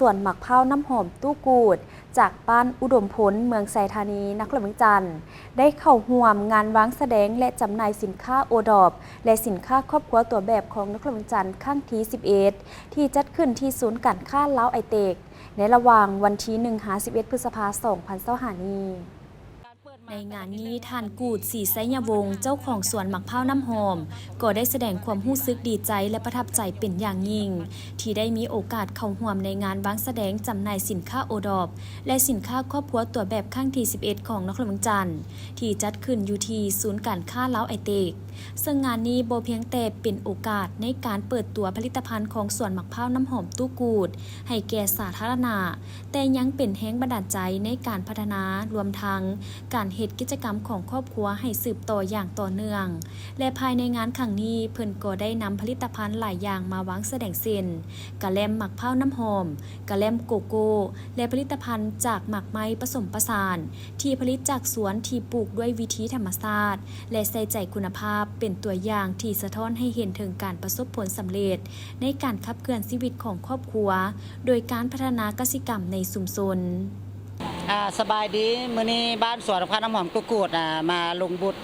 ສວນໝາກພ້າວນ້ຳຫອມຕູ້ກູດ ຈາກບ້ານອຸດົມພົນ ເມືອງໄຊທານີ ນະຄອນຫຼວງວຽງຈັນ ໄດ້ເຂົ້າຮ່ວມງານວາງສະແດງ ແລະ ຈຳໜ່າຍສິນຄ້າໂອດອບ ແລະ ສິນຄ້າຄອບຄົວຕົວແບບຂອງນະຄອນຫຼວງວຽງຈັນ ຄັ້ງທີສິບເອັດ ທີ່ຈັດຂຶ້ນທີ່ສູນການຄ້າລາວໄອເຕັກ ໃນລະຫວ່າງວັນທີໜຶ່ງຫາສິບເອັດ ພຶດສະພາ ສອງພັນຊາວຫ້ານີ້. ໃນງານນີ້ ທ່ານ ກູດ ສີໄຊຍະວົງ ເຈົ້າຂອງສວນໝາກພ້າວນ້ຳຫອມ ກໍໄດ້ສະແດງຄວາມຮູ້ສຶກດີໃຈ ແລະ ປະທັບໃຈເປັນຢ່າງຍິ່ງ ທີ່ໄດ້ມີໂອກາດເຂົ້າຮ່ວມໃນງານວາງສະແດງຈຳໜ່າຍສິນຄ້າໂອດອບ ແລະ ສິນຄ້າຄອບຄົວຕົວແບບຄັ້ງທີສິບເອັດ ຂອງນະຄອນຫຼວງວຽງຈັນ ທີ່ຈັດຂຶ້ນຢູ່ທີ່ສູນການຄ້າລາວໄອເຕັກ. ເຊິ່ງງານນີ້ບໍ່ພຽງແຕ່ເປັນໂອກາດໃນການເປີດຕົວຜະລິດຕະພັນຂອງສວນໝາກພ້າວນ້ຳຫອມຕູ້ກູດໃຫ້ແກ່ສາທາລະນະ, ແຕ່ຍັງເປັນແຮງບັນດານໃຈໃນການພັດທະນາ, ລວມທັງການເຮັດກິດຈະກຳຂອງຄອບຄົວໃຫ້ສືບຕໍ່ຢ່າງຕໍ່ເນື່ອງ. ແລະ ພາຍໃນງານຄັ້ງນີ້ ເພິ່ນກໍໄດ້ນຳຜະລິດຕະພັນຫຼາຍຢ່າງມາວາງສະແດງ ເຊັ່ນ ກະແລັມໝາກພ້າວນ້ຳຫອມ, ກະແລັມໂກໂກ້ ແລະ ຜະລິດຕະພັນຈາກໝາກໄມ້ປະສົມປະສານ ທີ່ຜະລິດຈາກສວນທີ່ປູກດ້ວຍວິທີທຳມະຊາດ ແລະ ໃສ່ໃຈຄຸນນະພາບ ເປັນຕົວຢ່າງທີ່ສະທ້ອນໃຫ້ເຫັນເຖິງການປະສົບຜົນສຳເລັດໃນການຂັບເຄື່ອນຊີວິດຂອງຄອບຄົວ ໂດຍການພັດທະນາກະສິກຳໃນຊຸມຊົນ. ອ່າ ສະບາຍດີ. ມື້ນີ້ບ້ານສວນໝາກພ້າວນ້ຳຫອມຕູ້ກູດ ອ່າ ມາລົງບຸດ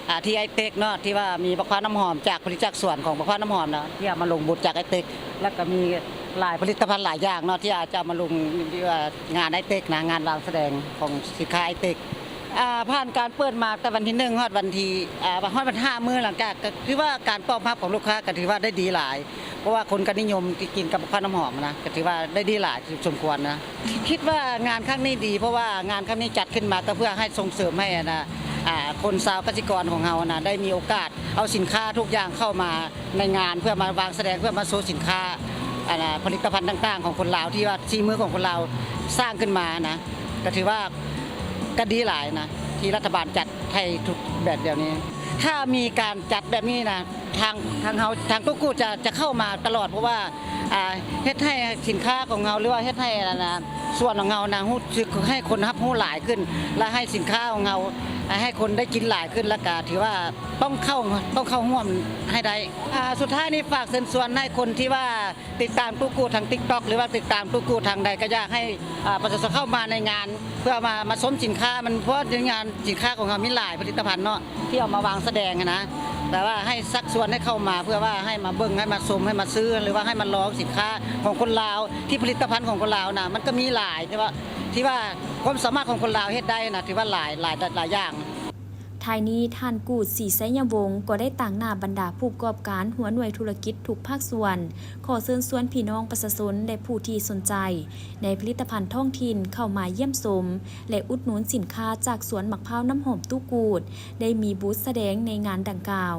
ອ່າ ທີ່ໄອເຕັກເນາະ ທີ່ວ່າມີໝາກພ້າວນ້ຳຫອມຈາກ ຜະລິດຈາກສວນຂອງໝາກພ້າວນ້ຳຫອມເນາະ ທີ່ເອົາມາລົງບຸດຈາກໄອເຕັກ ແລ້ວກໍມີຫຼາຍຜະລິດຕະພັນຫຼາຍຢ່າງເນາະ ທີ່ອາດຈະເອົາມາລົງ ອ່າ ງານໄອເຕັກນະ ງານວາງສະແດງຂອງສິນຄ້າໄອເຕັກ. ອ່າ ຜ່ານການເປີດມາແຕ່ວັນທີໜຶ່ງຮອດວັນທີ ອ່າ ຮອດວັນທີຫ້າມື້ ຫຼັງຈາກ ກໍຖືວ່າການຕອບຮັບຂອງລູກຄ້າກໍຖືວ່າໄດ້ດີຫຼາຍ ເພາະວ່າຄົນກໍນິຍົມທີ່ກິນກັບໝາກພ້າວນ້ຳຫອມນະ ກໍຖືວ່າໄດ້ດີຫຼາຍສົມຄວນນະ. ຄິດວ່າງານຄັ້ງນີ້ດີ ເພາະວ່າງານຄັ້ງນີ້ຈັດຂຶ້ນມາກໍເພື່ອໃຫ້ສົ່ງເສີມໃຫ້ ອັນນ່າ ອ່າ ຄົນຊາວກະສິກອນຂອງເຮົານະ ໄດ້ມີໂອກາດເອົາສິນຄ້າທຸກຢ່າງເຂົ້າມາໃນງານ ເພື່ອມາວາງສະແດງ ເພື່ອມາໂຊສິນຄ້າ ອັນນ່າ ຜະລິດຕະພັນຕ່າງໆຂອງຄົນລາວ ທີ່ວ່າສີມືຂອງຄົນລາວສ້າງຂຶ້ນມານະ ກໍຖືວ່າກໍດີຫຼາຍນະ ທີ່ລັດຖະບານຈັດໃຫ້ທຸກແບບດຽວນີ້. ຖ້າມີການຈັດແບບນີ້ນະ ທາງ ທາງເຮົາ ທາງຕູ້ກູດຈະ ຈະເຂົ້າມາຕະຫຼອດ ເພາະວ່າ ອ່າ ເຮັດໃຫ້ສິນຄ້າຂອງເຮົາ ຫຼືວ່າເຮັດໃຫ້ ອັນນ່າ ສວນຂອງເຮົານະ ຮູ້ສຶກໃຫ້ຄົນຮັບຮູ້ຫຼາຍຂຶ້ນ ແລະ ໃຫ້ສິນຄ້າຂອງເຮົາ ໃຫ້ຄົນໄດ້ກິນຫຼາຍຂຶ້ນ ແລ້ວກະຖືວ່າຕ້ອງເຂົ້າ ຕ້ອງເຂົ້າຮ່ວມໃຫ້ໄດ້. ອ່າ ສຸດທ້າຍນີ້ຝາກເຊີນຊວນໃຫ້ຄົນທີ່ວ່າຕິດຕາມຕູ້ກູດທາງຕິກຕັອກ ຫຼືວ່າຕິດຕາມຕູ້ກູດທາງໃດ ກໍຢາກໃຫ້ ອ່າ ປະຊາຊົນເຂົ້າມາໃນງານ ເພື່ອມາ ມາຊົມສິນຄ້າມັນ ເພາະວ່າໃນງານສິນຄ້າຂອງເຮົາມີຫຼາຍຜະລິດຕະພັນເນາະ ທີ່ເອົາມາວາງສະແດງຫັ້ນນະ ແຕ່ວ່າໃຫ້ຊັກຊວນໃຫ້ເຂົ້າມາ ເພື່ອວ່າໃຫ້ມາເບິ່ງ ໃຫ້ມາຊົມ ໃຫ້ມາຊື້ ຫຼືວ່າໃຫ້ມາລອງສິນຄ້າຂອງຄົນລາວ ທີ່ຜະລິດຕະພັນຂອງຄົນລາວນະ ມັນກໍມີຫຼາຍ ທີ່ວ່າ ທີ່ວ່າຄວາມສາມາດຂອງຄົນລາວເຮັດໄດ້ນະ ຖືວ່າຫຼາຍ ຫຼາຍ ຫຼາຍຢ່າງ. ທ້າຍນີ້ ທ່ານ ກູດ ສີໄຊຍະວົງ ກໍໄດ້ຕາງໜ້າບັນດາຜູ້ປະກອບການຫົວໜ່ວຍທຸລະກິດທຸກພາກສ່ວນ ຂໍເຊີນຊວນພີ່ນ້ອງປະຊາຊົນ ແລະ ຜູ້ທີ່ສົນໃຈໃນຜະລິດຕະພັນທ້ອງຖິ່ນເຂົ້າມາຢ້ຽມຊົມ ແລະ ອຸດໜູນສິນຄ້າຈາກສວນໝາກພ້າວນ້ຳຫອມຕູ້ກູດ ໄດ້ມີບູດສະແດງໃນງານດັ່ງກ່າວ.